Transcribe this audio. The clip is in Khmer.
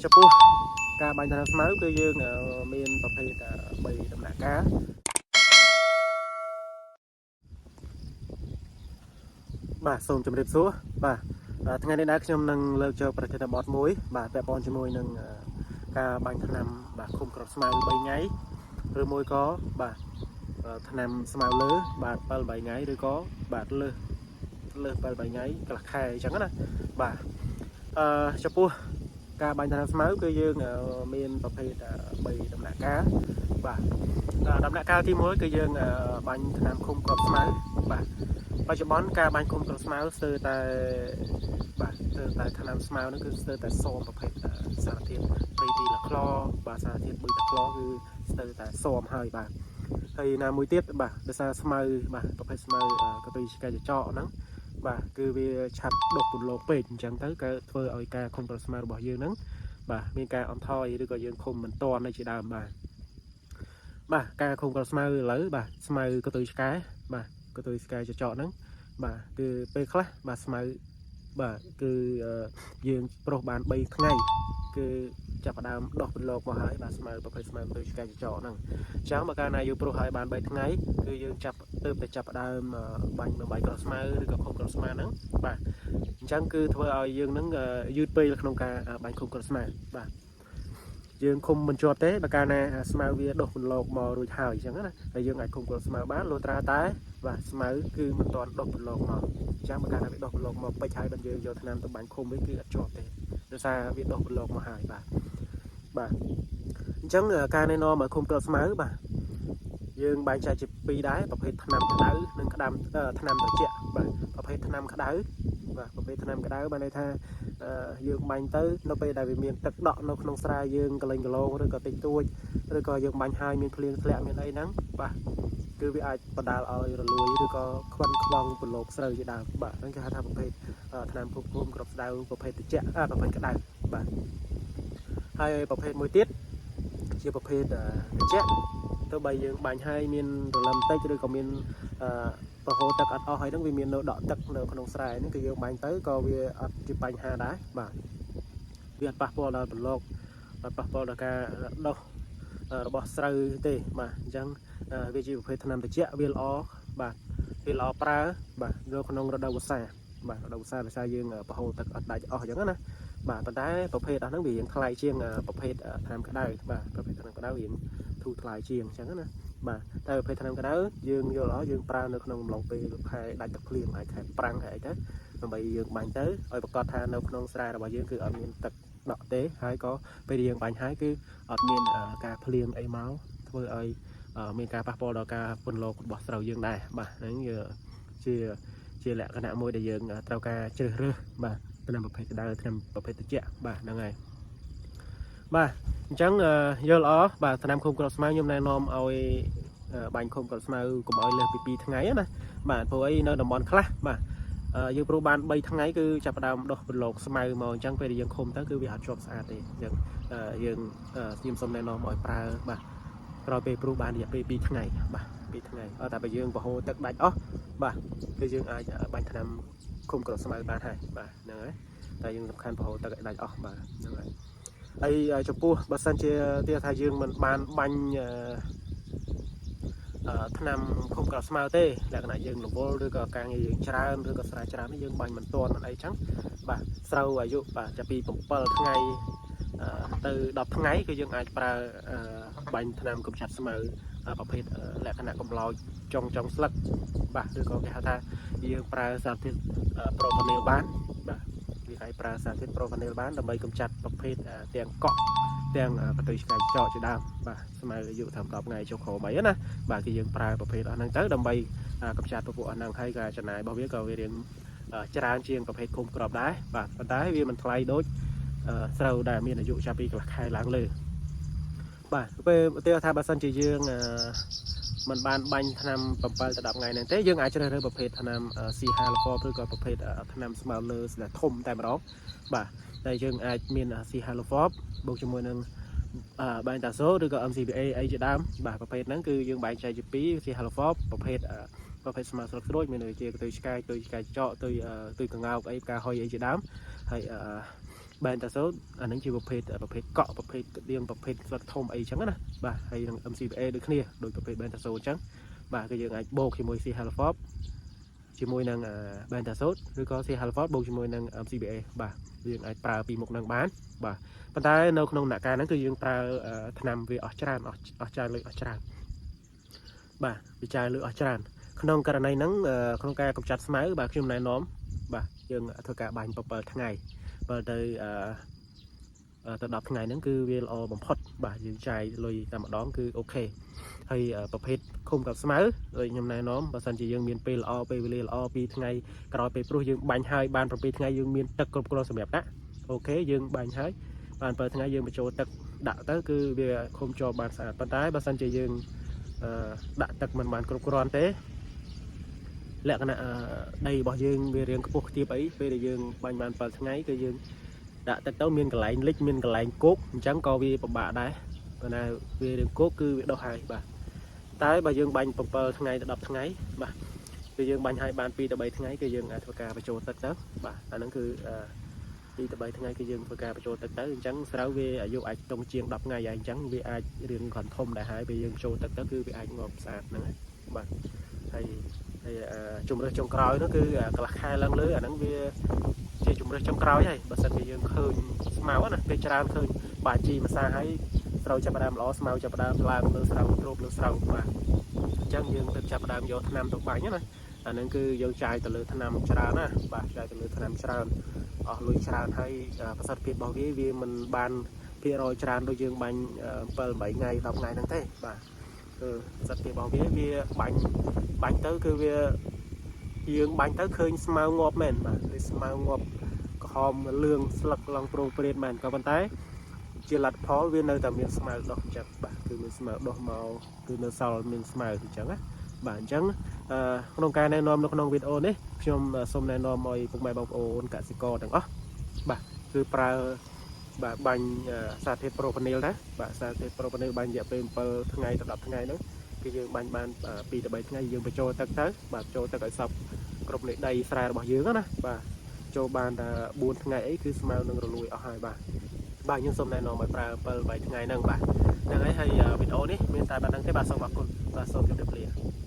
ចំពោះការបាញ់ថ្នាំស្មៅគឺយើងមានប្រភេទ3ដំណាក់កាលបាទសូមជម្រាបសួរបាទថ្ងៃនេះដែរខ្ញុំនឹងលើកយកប្រធានបទមួយបាទពាក់ព័ន្ធជាមួយនឹងការបាញ់ថ្នាំបាទឃុំគ្រាប់ស្មៅ3ថ្ងៃឬមួយក៏បាទថ្នាំស្មៅលើបាទ7 3ថ្ងៃឬក៏បាទលើសលើស7 3ថ្ងៃកន្លះខែអញ្ចឹងណាបាទចំពោះការបាញ់ថ្នាំស្មៅគឺយើងមានប្រភេទ3ដំណាក់កាលបាទដំណាក់កាលទី1គឺយើងបាញ់ថ្នាំឃុំគ្រាប់ស្មៅបាទបច្ចុប្បន្នការបាញ់ឃុំគ្រាប់ស្មៅស្ទើរតែបាទស្ទើរតែថ្នាំស្មៅហ្នឹងគឺស្ទើរតែសមប្រភេទសារធាតុប្រេទីឡាក្លបាទសារធាតុប៊ឺតាក្លគឺស្ទើរតែសមហើយបាទហើយណាមួយទៀតបាទដោយសារស្មៅបាទប្រភេទស្មៅកតុយឆ្កែចចកហ្នឹងបាទគឺវាឆាប់ដុះពន្លកពេកអញ្ចឹងទៅក៏ធ្វើឲ្យការឃុំគ្រាប់ស្មៅរបស់យើងហ្នឹងបាទមានការអន់ថយឬក៏យើងឃុំមិនទាន់នៅជាដើមបាទបាទការឃុំគ្រាប់ស្មៅឥឡូវបាទស្មៅកតុយឆ្កែបាទកតុយឆ្កែចចកហ្នឹងបាទគឺពេលខ្លះបាទស្មៅបាទគឺយើងប្រុសបាន3ថ្ងៃគឺចាប់ផ្ដើមដុះពន្លកមកហើយបាទស្មៅប្រភេទស្មៅកតុយឆ្កែចចកហ្នឹងអញ្ចឹងបើកាលណាយើងប្រុសហើយបាន3ថ្ងៃគឺយើងចាប់ទៅតែចាប់ផ្ដើមបាញ់បំបីគ្រាប់ស្មៅឬក៏ឃុំគ្រាប់ស្មៅហ្នឹងបាទអញ្ចឹងគឺធ្វើឲ្យយើងហ្នឹងយឺតពេលក្នុងការបាញ់ឃុំគ្រាប់ស្មៅបាទយើងឃុំមិនជាប់ទេបើកាលណាស្មៅវាដុះពន្លកមករួចហើយអញ្ចឹងណាហើយយើងអាចឃុំគ្រាប់ស្មៅបានលុះត្រាតែបាទស្មៅគឺមិនទាន់ដុះពន្លកមកអញ្ចឹងបើកាលណាវាដុះពន្លកមកពេចហើយបើយើងយកថ្នាំទៅបាញ់ឃុំវិញគឺអត់ជាប់ទេដោយសារវាដុះពន្លកមកហើយបាទបាទអញ្ចឹងការណែនាំឲ្យឃុំគ្រាប់ស្មៅបាទយើងបែងចែកជាពីរដែរប្រភេទថ្នាំក្តៅនិងក្តាំថ្នាំត្រជាក់បាទប្រភេទថ្នាំក្តៅបាទប្រភេទថ្នាំក្តៅបានន័យថាយើងបាញ់ទៅនៅពេលដែលវាមានទឹកដក់នៅក្នុងស្រែយើងកលេងកឡងឬក៏តិចតួចឬក៏យើងបាញ់ហើយមានភ្លៀងធ្លាក់មានអីហ្នឹងបាទគឺវាអាចបណ្ដាលឲ្យរលួយឬក៏ខ្វិនខ្វង់ពន្លកស្រូវជាដើមបាទហ្នឹងគេហៅថាប្រភេទថ្នាំភូមិគ្រាប់ស្ដៅប្រភេទត្រជាក់ប្រភេទក្តៅបាទហើយប្រភេទមួយទៀតជាប្រភេទត្រជាក់ទោះបីយើងបាញ់ហើយមានរលឹមតិចឬក៏មានប្រហូរទឹកអត់អស់ហើយហ្នឹងវាមាននៅដក់ទឹកនៅក្នុងស្រែហ្នឹងគឺយើងបាញ់ទៅក៏វាអត់ជាបញ្ហាដែរបាទវាអត់ប៉ះពាល់ដល់ពន្លកអត់ប៉ះពាល់ដល់ការដុះរបស់ស្រូវទេបាទអញ្ចឹងវាជាប្រភេទថ្នាំត្រជាក់វាល្អបាទវាល្អប្រើបាទនៅក្នុងរដូវវស្សាបាទរដូវវស្សាដោយសារយើងប្រហូរទឹកអត់ដាច់អស់អញ្ចឹងណាបាទប៉ុន្តែប្រភេទអស់ហ្នឹងវារៀងថ្លៃជាងប្រភេទថ្នាំក្តៅបាទប្រភេទថ្នាំក្តៅរៀងធូរថ្លៃជាងអញ្ចឹងណាបាទតែប្រភេទថ្នាំក្តៅយើងយល់ល្អយើងប្រើនៅក្នុងអំឡុងពេលខែដាច់ទឹកភ្លៀងអាចខែប្រាំងខែអីទៅដើម្បីយើងបាញ់ទៅឲ្យប្រកាសថានៅក្នុងស្រែរបស់យើងគឺអត់មានទឹកដក់ទេហើយក៏ពេលយើងបាញ់ហើយគឺអត់មានការភ្លៀងអីមកធ្វើឲ្យមានការប៉ះពាល់ដល់ការពន្លករបស់ស្រូវយើងដែរបាទហ្នឹងជាជាលក្ខណៈមួយដែលយើងត្រូវការជ្រើសរើសបាទថ្នាំប្រភេទក្តៅថ្នាំប្រភេទត្រជាក់បាទហ្នឹងហើយបាទអញ្ចឹងយល់ល្អបាទថ្នាំឃុំគ្រាប់ស្មៅខ្ញុំណែនាំឲ្យបាញ់ឃុំគ្រាប់ស្មៅកុំឲ្យលើសពី2ថ្ងៃណាបាទព្រោះអីនៅតំបន់ខ្លះបាទយើងព្រោះបាន3ថ្ងៃគឺចាប់ផ្ដើមដុះពន្លកស្មៅមកអញ្ចឹងពេលដែលយើងឃុំទៅគឺវាអត់ជាប់ស្អាតទេអញ្ចឹងយើងខ្ញុំសូមណែនាំឲ្យប្រើបាទក្រោយពេលព្រុសបានរយៈពេល2ថ្ងៃបាទ2ថ្ងៃអត់តែបើយើងប្រហូរទឹកដាច់អស់បាទគឺយើងអាចបាញ់ថ្នាំឃុំគ្រាប់ស្មៅបានហើយបាទហ្នឹងហើយតែយើងសំខាន់ប្រហូរទឹកឲ្យដាច់អស់បាទហ្នឹងហើយហើយចំពោះបើសិនជាទៀតថាយើងមិនបានបាញ់ថ្នាំឃុំគ្រាប់ស្មៅទេលក្ខណៈយើងរវល់ឬក៏ការងារយើងច្រើនឬក៏ស្រែច្រើនយើងបាញ់មិនទាន់មិនអីចឹងបាទស្រូវអាយុបាទចាប់ពី7ថ្ងៃទៅ10ថ្ងៃគឺយើងអាចប្រើបាញ់ថ្នាំកម្ចាត់ស្មៅប្រភេទលក្ខណៈកំឡោចចុងចុងស្លឹកបាទឬក៏គេហៅថាយើងប្រើសារធាតុប្រូផានីលបានបាទវាអាចប្រើសារធាតុប្រូផានីលបានដើម្បីកម្ចាត់ប្រភេទទាំងកក់ទាំងកតុយឆ្កែចកជាដើមបាទស្មៅអាយុត្រឹម10ថ្ងៃចុះក្រោមអីណាបាទគឺយើងប្រើប្រភេទអស់ហ្នឹងទៅដើម្បីកម្ចាត់ពពួកអស់ហ្នឹងហើយក៏ចំណាយរបស់វាក៏វារៀងច្រើនជាងប្រភេទឃុំក្របដែរបាទប៉ុន្តែវាមិនថ្លៃដូចស្រូវដែលមានអាយុចាប់ពីកន្លះខែឡើងលើបាទពេលឧទាហរណ៍ថាបើសិនជាយើងមិនបានបាញ់ថ្នាំ7ទៅ10ថ្ងៃហ្នឹងទេយើងអាចជ្រើសរើសប្រភេទថ្នាំ C5 ឬក៏ប្រភេទថ្នាំស្មៅលើស្លាធំតែម្ដងបាទតែយើងអាចមាន C5 បូកជាមួយនឹងបាញ់តាសូឬក៏ MCPA អីជាដើមបាទប្រភេទហ្នឹងគឺយើងបែងចែកជាពីរ C 5ប្រភេទប្រភេទស្មៅស្លឹកស្រួចមានដូចជាទុយឆ្កែទុយឆ្កែចកទុយទុយកង្កោកអីផ្កាហុយអីជាដើមហើយ Bentazone អាហ្នឹងជាប្រភេទប្រភេទកក់ប្រភេទក្តៀងប្រភេទស្លឹកធំអីចឹងណាបាទហើយនឹង MCPA ដូចគ្នាដូចប្រភេទ Bentazone អញ្ចឹងបាទគឺយើងអាចបូកជាមួយ Cyhalofop ជាមួយនឹង Bentazone ឬក៏ Cyhalofop បូកជាមួយនឹង MCPA បាទយើងអាចប្រើពីមុខនឹងបានបាទប៉ុន្តែនៅក្នុងដំណាក់កាលហ្នឹងគឺយើងប្រើថ្នាំវាអស់ច្រើនអស់អស់ចាយលុយអស់ច្រើនបាទវាចាយលុយអស់ច្រើនក្នុងករណីហ្នឹងក្នុងការកម្ចាត់ស្មៅបាទខ្ញុំណែនាំបាទយើងធ្វើការបាញ់7ថ្ងៃបើទៅទៅ10ថ្ងៃហ្នឹងគឺវាល្អបំផុតបាទយើងចាយលុយតែម្ដងគឺ OK ហើយប្រភេទឃុំกับស្មៅដូចខ្ញុំណែនាំបើសិនជាយើងមានពេលល្អពេលវេលាល្អ2ថ្ងៃក្រោយពេលព្រោះយើងបាញ់ហើយបាន7ថ្ងៃយើងមានទឹកគ្រប់គ្រាន់សម្រាប់ដាក់ OK យើងបាញ់ហើយបាន7ថ្ងៃយើងបញ្ចូលទឹកដាក់ទៅគឺវាឃុំជាប់បានស្អាតប៉ុន្តែបើសិនជាយើងដាក់ទឹកមិនបានគ្រប់គ្រាន់ទេលក្ខណៈដីរបស់យើងវារៀងខ្ពស់ខ្ទាបអីពេលដែលយើងបាញ់បាន7ថ្ងៃគឺយើងដាក់ទឹកទៅមានកន្លែងលិចមានកន្លែងគោកអញ្ចឹងក៏វាពិបាកដែរប៉ុន្តែវារៀងគោកគឺវាដុះហើយបាទតែបើយើងបាញ់7ថ្ងៃទៅ10ថ្ងៃបាទគឺយើងបាញ់ហើយបាន2ទៅ3ថ្ងៃគឺយើងអាចធ្វើការបញ្ចូលទឹកទៅបាទអាហ្នឹងគឺ2ទៅ3ថ្ងៃគឺយើងធ្វើការបញ្ចូលទឹកទៅអញ្ចឹងស្រូវវាអាយុអាចខ្ទង់ជាង10ថ្ងៃហើយអញ្ចឹងវាអាចរៀងគ្រាន់ធំដែរហើយពេលយើងចូលទឹកទៅគឺវាអាចងាប់ស្អាតហ្នឹងបាទហើយហើយជំរើសចុងក្រោយនោះគឺកន្លះខែឡើងលើអាហ្នឹងវាជាជំរើសចុងក្រោយហើយបើសិនជាយើងឃើញស្មៅណាពេលច្រើនឃើញបាជីម្សាហើយស្រូវចាប់ផ្ដើមល្អស្មៅចាប់ផ្ដើមឡើងលើស្រូវទ្រូបលើស្រូវបាទអញ្ចឹងយើងទៅចាប់ផ្ដើមយកថ្នាំទៅបាញ់ណាអាហ្នឹងគឺយើងចាយទៅលើថ្នាំច្រើនណាបាទចាយទៅលើថ្នាំច្រើនអស់លុយច្រើនហើយប្រសិទ្ធភាពរបស់វាវាមិនបានភាគរយច្រើនដូចយើងបាញ់7 8ថ្ងៃ10ថ្ងៃហ្នឹងទេបាទគឺប្រសិទ្ធភាពរបស់វាវាបាញ់បាញ់ទៅគឺវាយើងបាញ់ទៅឃើញស្មៅងាប់មែនបាទគឺស្មៅងាប់ក្រហមលឿងស្លឹកឡងប្រងព្រាតមែនក៏ប៉ុន្តែជាលទ្ធផលវានៅតែមានស្មៅដុះអញ្ចឹងបាទគឺមានស្មៅដុះមកគឺនៅសល់មានស្មៅអញ្ចឹងណាបាទអញ្ចឹងក្នុងការណែនាំនៅក្នុងវីដេអូនេះខ្ញុំសូមណែនាំឲ្យពុកម៉ែបងប្អូនកសិករទាំងអស់បាទគឺប្រើបាទបាញ់សារធាតុ propanil ណាបាទសារធាតុ propanil បាញ់រយៈពេល7ថ្ងៃទៅ10ថ្ងៃហ្នឹងគឺយើងបាញ់បាន2ទៅ3ថ្ងៃយើងបញ្ចូលទឹកទៅបាទចូលទឹកឲ្យសព្វគ្រប់នៃដីស្រែរបស់យើងណាបាទចូលបានតែ4ថ្ងៃអីគឺស្មៅនឹងរលួយអស់ហើយបាទបាទខ្ញុំសូមណែនាំឲ្យប្រើ7 8ថ្ងៃហ្នឹងបាទហ្នឹងហើយហើយវីដេអូនេះមានតែប៉ុណ្្នឹងទេបាទសូមអរគុណបាទសូមជម្រាបលា។